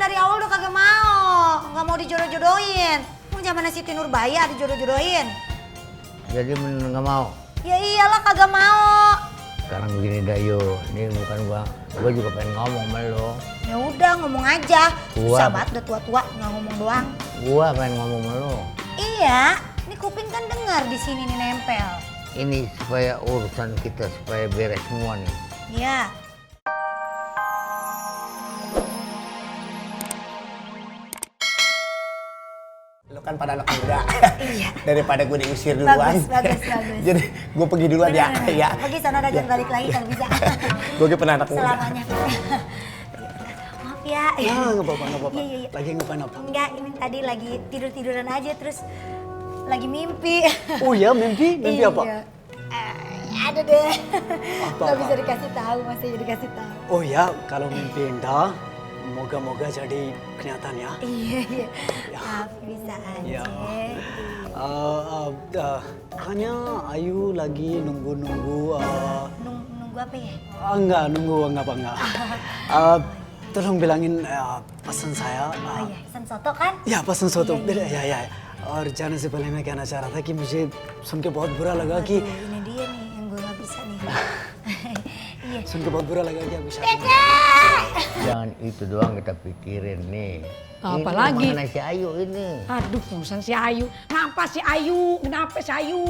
dari awal udah kagak mau. Nggak mau dijodoh-jodohin. Mau zamannya Siti Nurbaya dijodoh-jodohin. Jadi bener nggak mau? Ya iyalah kagak mau. Sekarang begini dah yuk, ini bukan gua juga pengen ngomong sama lo. Ya udah ngomong aja. Gua- Susah banget udah tua-tua nggak ngomong doang. Gua pengen ngomong sama lo. Iya, ini kuping kan dengar di sini nih nempel. Ini supaya urusan kita supaya beres semua nih. Iya. Lo kan pada anak muda. Iya. Daripada gue diusir duluan. Bagus. Jadi gue pergi duluan ya. Bener. Ya. Pergi sana dah jangan balik lagi kalau bisa. Gue pernah anak muda. Selamanya. Maaf ya. Nggak apa-apa. Iya. Lagi ngapain apa? Enggak, ini tadi lagi tiduran aja terus lagi mimpi. Oh ya, mimpi apa? Iya. Ada deh. Apa? Gak bisa dikasih tahu, masih dikasih tahu. Oh ya, kalau mimpi indah, moga-moga jadi kenyataan ya. Iya. Maaf, bisa aja. Ya. Hanya Ayu lagi nunggu. Nunggu apa ya? Enggak, nggak apa. Tolong bilangin pesan saya. Oh iya, pesan soto kan? या पसंद सोतो Iya. या और जाने से पहले मैं कहना चाह रहा था कि मुझे सुन के बहुत बुरा लगा कि Aduh, ini dia nih yang gue gak bisa nih. Iya. सुन के बहुत बुरा लगा कि अभी शादी Jangan itu doang kita pikirin nih. Apa Ini lagi? mengenai si Ayu ini. Aduh, urusan si Ayu. Kenapa si Ayu? Kenapa si Ayu?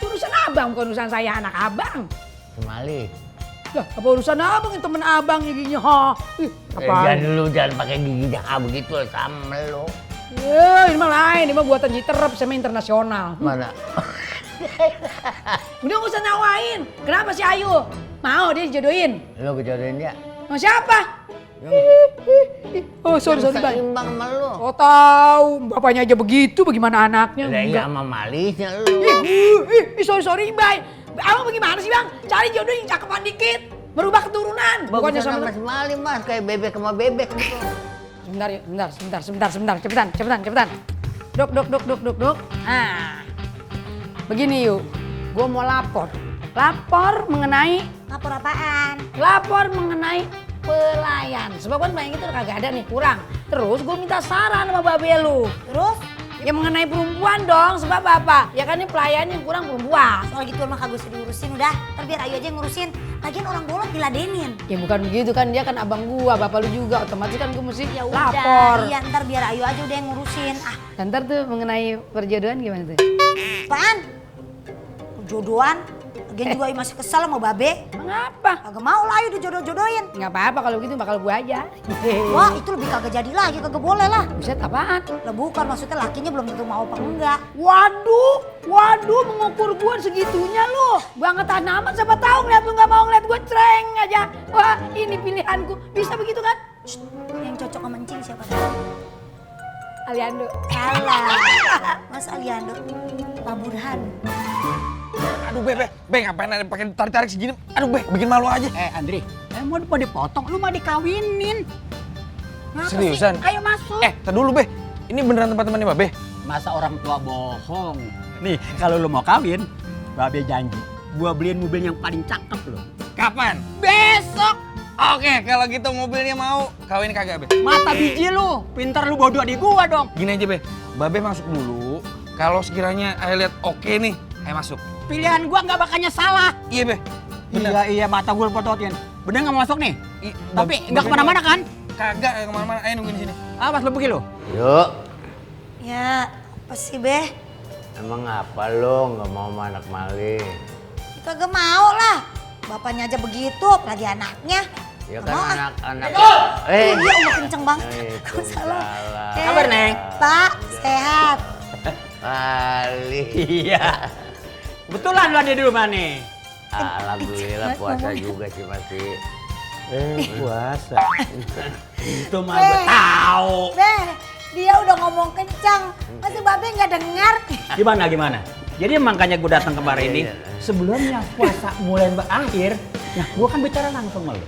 Urusan abang, bukan urusan saya, anak abang. Semali. Lah, apa urusan abang yang temen abang giginya? Ha? Ih, Jangan apa? dulu, jangan pakai gigi dah begitu sama lo. Ya, ini mah lain. Ini mah buatan Citerep sama internasional. Mana? Udah gak usah nawain. Kenapa si Ayu? Mau dia dijodohin? Lo kejodohin dia? Sama siapa? Oh, sorry, Yang Bang. seimbang sama lo. Oh, tahu. Bapaknya aja begitu, bagaimana anaknya? Lah iya Enggak. sama malisnya lo. Sorry, Bay. Abang bagaimana sih, Bang? Cari jodoh yang cakepan dikit. Merubah keturunan. Bukannya Bagusan sama... sama si Mali mas, kayak bebek sama bebek gitu. Sebentar. Cepetan. Duk. Nah, begini yuk. Gue mau lapor. Lapor mengenai pelayan. Sebab kan pelayan itu kagak ada nih, kurang. Terus gue minta saran sama babe lu. Terus? Ya mengenai perempuan dong, sebab apa? Ya kan ini pelayan yang kurang perempuan. Soal gitu emang kagak usah diurusin udah. Ntar biar Ayu aja yang ngurusin. Lagian orang bolot diladenin. Ya bukan begitu kan, dia kan abang gua, bapak lu juga. Otomatis kan gue mesti Ya lapor. udah, iya ntar biar Ayu aja udah yang ngurusin. Ah, Dan ntar tuh mengenai perjodohan gimana tuh? apaan? Jodohan? Lagian juga Ayu masih kesal sama babe. Mengapa? Kagak mau lah Ayu dijodoh-jodohin. Nggak apa-apa kalau gitu bakal gua aja. Wah itu lebih kagak jadi lagi, kagak boleh lah. Buset apaan? Lah bukan, maksudnya lakinya belum tentu mau apa enggak. Waduh, mengukur gua segitunya lu. Bangetan amat, siapa tahu ngeliat lu nggak mau ngeliat gua cereng aja. Wah, ini pilihanku. Bisa begitu kan? Shh, yang cocok sama Encing siapa? Aliando. Alah, Mas Aliando, Pak Burhan. Aduh be ngapain ada pakai tarik-tarik segini? Aduh be, bikin malu aja. Andri, mau dipotong, lu mau dikawinin. Ngapa Seriusan? sih? Ayo masuk. Tar dulu be, ini beneran tempat temannya Babe? Masa orang tua bohong? Nih, kalau lu mau kawin, Babe janji, gua beliin mobil yang paling cakep lo. Kapan? Besok! Oke, kalau gitu mobilnya mau, kawin kagak be? Mata biji lu, pintar lu bodoh di gua dong. Gini aja be, Babe masuk dulu. Kalau sekiranya ayah lihat oke nih, ayah masuk. Pilihan gua nggak bakalnya salah. Iya be, bener. Iya, mata gua pototin. Bener nggak mau masuk nih? Tapi Babe nggak kemana-mana kan? Kagak kemana-mana, ayah nungguin di sini. Awas lu pergi lu. Yuk, Ya, apa sih Beh? emang apa lo nggak mau sama anak Mali? Kagak mau lah. Bapaknya aja begitu, apalagi anaknya. Ya Nggak kan mau, ah. anak-anak. Iya, udah kenceng banget. Salah. Kabar, Neng? Pak, sehat. Mali. Iya. Kebetulan lu ada di rumah nih. Alhamdulillah puasa juga sih masih. Puasa. Itu mah gua tahu. Beh, dia udah ngomong kencang. Masih babe nggak dengar. Gimana? Jadi makanya gue datang kemarin ini, sebelumnya puasa mulai berakhir, nah gue kan bicara langsung sama lu.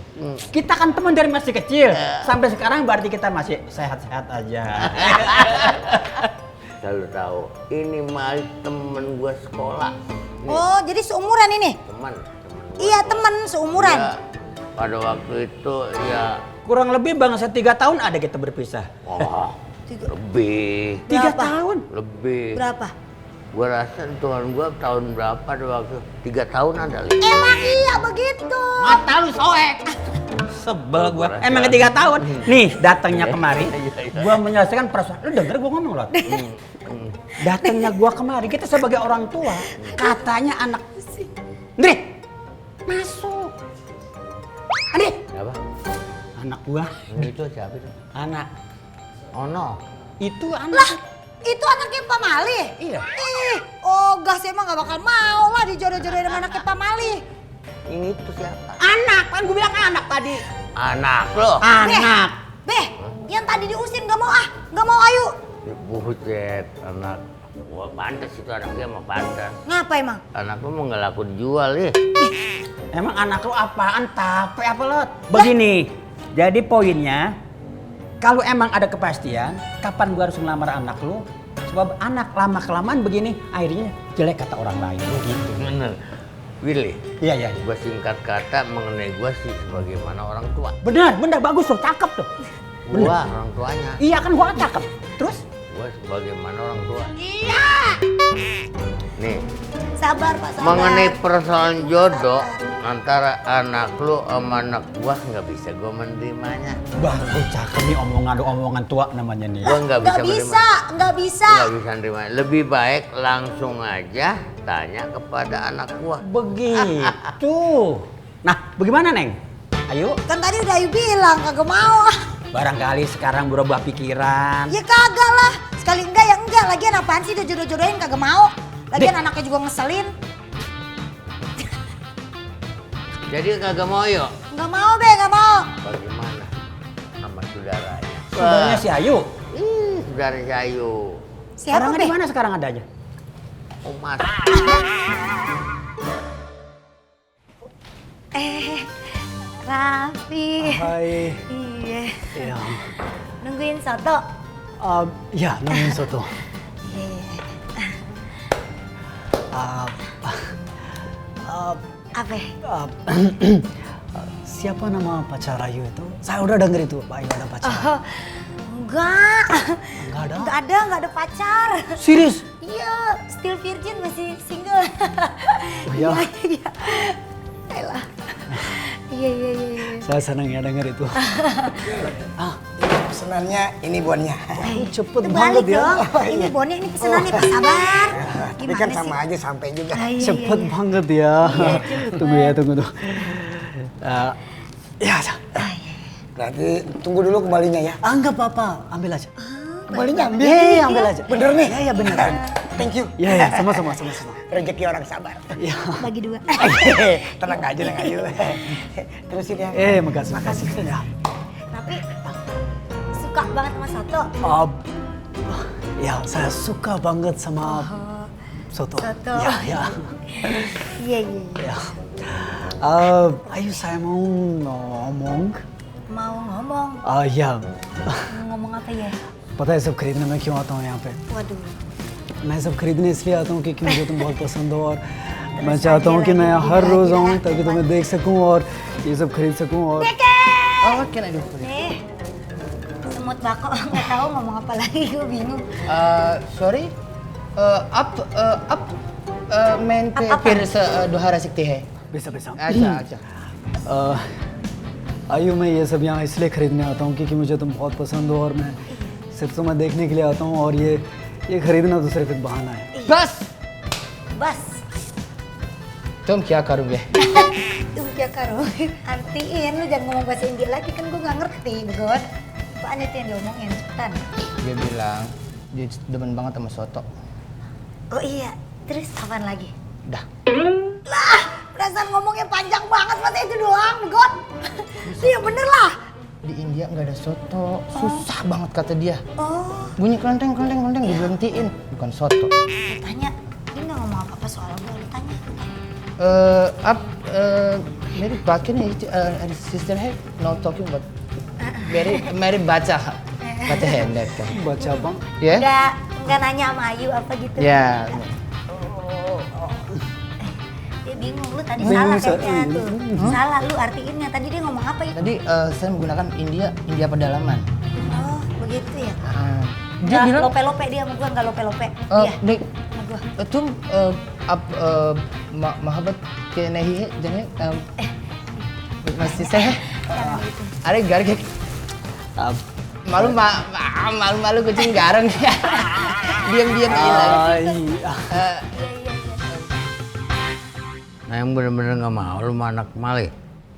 Kita kan teman dari masih kecil, sampai sekarang berarti kita masih sehat-sehat aja. Selalu tahu, ini Mali temen gua sekolah. Oh, jadi seumuran ini? Teman. Iya, temen seumuran. Ya, pada waktu itu ya Kurang lebih bangsa 3 tahun ada kita berpisah. Oh, lebih. 3 Berapa? tahun. Lebih. Berapa? Gua rasa Tuhan gua tahun berapa ada waktu? 3 tahun ada li. Emang iya begitu. Mata lu soek. Sebel gua. Emang 3 tahun. Nih, datangnya kemari. Gua menyelesaikan persoalan. Lu denger gua ngomong, Lot? Datangnya gua kemari, kita sebagai orang tua, katanya anak Ndri, masuk. Andri, Apa? anak gua. Itu siapa itu? Anak. Ono. Itu Lah, anak. itu anaknya Pak Mali? Iya. Oh gas emang gak bakal mau lah dijodoh-jodohin sama anaknya Pak Mali. Ini itu siapa? Anak, kan gua bilang anak tadi. Anak lo. Anak. Beh, yang tadi diusir gak mau gak mau ayu. Buset, anak. Wah, pantas itu anaknya mah pantas. Ngapa emang? Anak lu mau nggak laku dijual ya? Emang anak lu apaan? Tape apa, Lot? Begini, jadi poinnya, kalau emang ada kepastian, kapan gua harus ngelamar anak lu? Sebab anak lama-kelamaan begini, akhirnya jelek kata orang lain. Begitu. Bener. Willy, Iya, iya. gua singkat kata mengenai gua sih sebagaimana orang tua. Benar, bagus tuh, cakep tuh. Gua orang tuanya. Iya kan gua cakep. Terus? Gua sebagaimana orang tua. Iya. Nih, Sabar Pak, sabar. mengenai persoalan jodoh antara anak lu sama anak gua nggak bisa gua menerimanya. Bagus, cakep nih omongan tua namanya nih. Gua nggak bisa Nggak menerima. bisa, nggak bisa. Nggak bisa menerima. Lebih baik langsung aja tanya kepada anak gua. Begitu. Nah, bagaimana, Neng? Ayo, Kan tadi udah Ayu bilang kagak mau. barangkali sekarang berubah pikiran. Ya kagak lah. Sekali enggak ya enggak. Lagian apaan sih udah jodoh-jodohin kagak mau. Lagian anaknya juga ngeselin. Jadi kagak mau yuk. Nggak mau be, nggak mau. Bagaimana sama saudaranya? Saudaranya si Ayu. Saudara si Ayu. Siapa Orangnya be? di mana sekarang adanya? Umat. Raffi. Hai. Iya. Ya. Nungguin soto. Ya, nungguin soto. Iya. Apa? Siapa nama pacar Ayu itu? Saya udah denger itu, Pak Ayu ada pacar. Enggak. Enggak ada? Enggak ada pacar. Serius? Iya, still virgin, masih single. Oh, ya? Iya. Ayolah. Iya. Saya senang ya denger itu. Pesenannya ini bonnya. Cepet Itu banget balik ya. dong. Ini bonnya, ini pesenannya Pak Sabar. Tapi kan sama aja sampai juga. Iya, Cepet banget ya. Tunggu tuh. Ya, Berarti tunggu dulu kembalinya ya. enggak apa-apa, ambil aja. Kembalinya ambil. Iya, ambil aja. Bener nih? Iya, beneran. Thank you. Iya, sama-sama. Rezeki orang sabar. Iya. Bagi dua. Tenang aja, Neng Ayu. Terusin ya. Makasih. Ya. Tapi suka banget sama soto. Ya, saya suka banget sama soto. Soto. Ya. Iya. Ya. Ayo saya mau ngomong. Mau ngomong. Ya. Ngomong apa ya? पता है सब खरीदने मैं क्यों आता हूँ यहाँ पे? Waduh. मैं सब खरीदने इसलिए आता हूँ क्योंकि मुझे तुम बहुत पसंद हो और मैं चाहता हूँ कि मैं हर रोज आऊँ ताकि तुम्हें देख सकूँ और ये सब खरीद सकूँ और Oh, can I do for you? Nih. Semut bako, nggak tahu ngomong apa lagi, gue bingung. Sorry. Up. मैंने Up, फिर से दोबारा सीखते हैं. बेसा अच्छा. आयु मैं ये सब यहाँ इसलिए खरीदने आता हूँ क्योंकि मुझे तुम बहुत पसंद हो और मैं सिर्फ तुम्हें देखने के लिए आता हूँ और ये खरीदना तो सिर्फ एक बहाना है. बस. Bas. तुम क्या करोगे? Tuh ya karo. Artiin, lu jangan ngomong bahasa India lagi, kan gue nggak ngerti, God. Apaan itu yang diomongin, cepetan. Dia bilang dia demen banget sama soto. Oh iya, terus apaan lagi? Dah. Lah, perasaan ngomongnya panjang banget, masa itu doang, God. Iya bener lah. Di India nggak ada soto, susah banget kata dia. Oh, Bunyi kelenteng diberhentiin, bukan soto. lu tanya. Dia nggak ngomong apa-apa soal gue, lu tanya. Up, मेरी बात करनी सिस्टर है not talking but मेरी baca है net kan. बच्चा बम Ya? Nggak nanya sama Ayu apa gitu. Ya. Dia bingung, lu tadi Bingung, salah Sa. kayaknya tuh. Salah lu artiinnya. Tadi dia ngomong apa itu? Tadi saya menggunakan India pedalaman. Oh, begitu ya. Dia Nggak bilang, lope-lope dia sama gua, nggak lope-lope. Dia Nek, sama gua. तुम अब मोहब्बत के नहीं है जने मस्ती से है अरे घर के malu malu kucing garang diam-diam hilang. Iya. Nah yang bener-bener nggak mau lu sama anak Mali.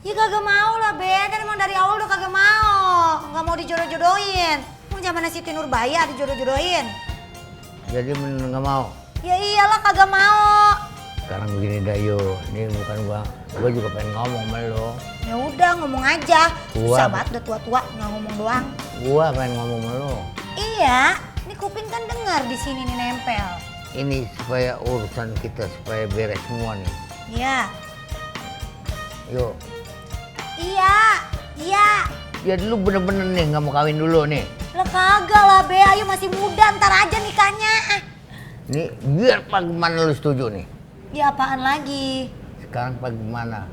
Ya kagak mau lah, Ben. Kan emang dari awal udah kagak mau. Nggak mau dijodoh-jodohin. Mau zaman Siti Nurbaya dijodoh-jodohin. Jadi bener nggak mau. Ya iyalah kagak mau. Sekarang begini dah yo, ini bukan gua juga pengen ngomong sama lo. Ya udah ngomong aja. Gua- Susah banget udah tua-tua nggak ngomong doang. Gua pengen ngomong sama lo. Iya, ini kuping kan dengar di sini nih nempel. Ini supaya urusan kita supaya beres semua nih. Iya. Yuk, Iya. Iya. jadi lu bener-bener nih nggak mau kawin dulu nih. Lah kagak lah, Be. Ayo masih muda, ntar aja nikahnya. Nih biar bagaimana lu setuju nih. Ya apaan lagi? Sekarang bagaimana?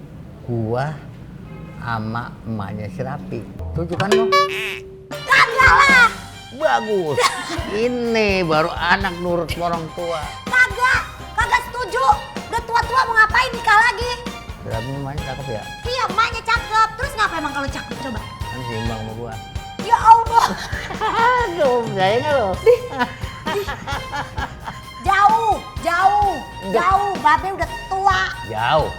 Gua sama emaknya si Rapi. Setuju kan lo? Kagak lah. Bagus. Ini baru anak nurut orang tua. Kagak setuju. Udah tua-tua mau ngapain nikah lagi? Si Rapi emaknya cakep ya? Iya, emaknya cakep. Terus ngapa emang kalau cakep coba? Kan seimbang sama gua. Ya Allah. Aduh, kayaknya lo. Jauh. Babe udah tua. Jauh.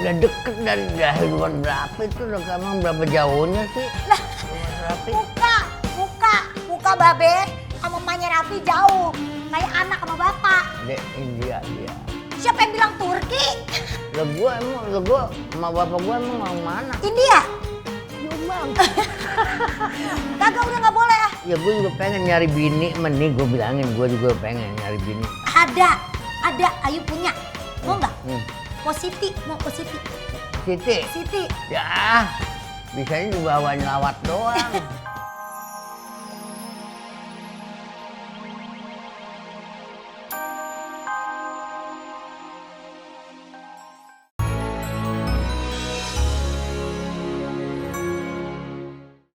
Udah deket dari dahuluan berapa itu udah emang berapa jauhnya sih? Lah, Sama Rapi. muka Babe sama emaknya Rafi jauh. Kayak anak sama bapak. Dek India dia. Siapa yang bilang Turki? Lah gua sama bapak gua emang mau mana? India? Kagak udah nggak boleh ah. Ya gua juga pengen nyari bini, nih gua bilangin gua juga pengen nyari bini. Ada. Ayu punya. Mau nggak? Hmm. Mau Siti. Siti. Siti. Ya, bisanya dibawa nyelawat doang.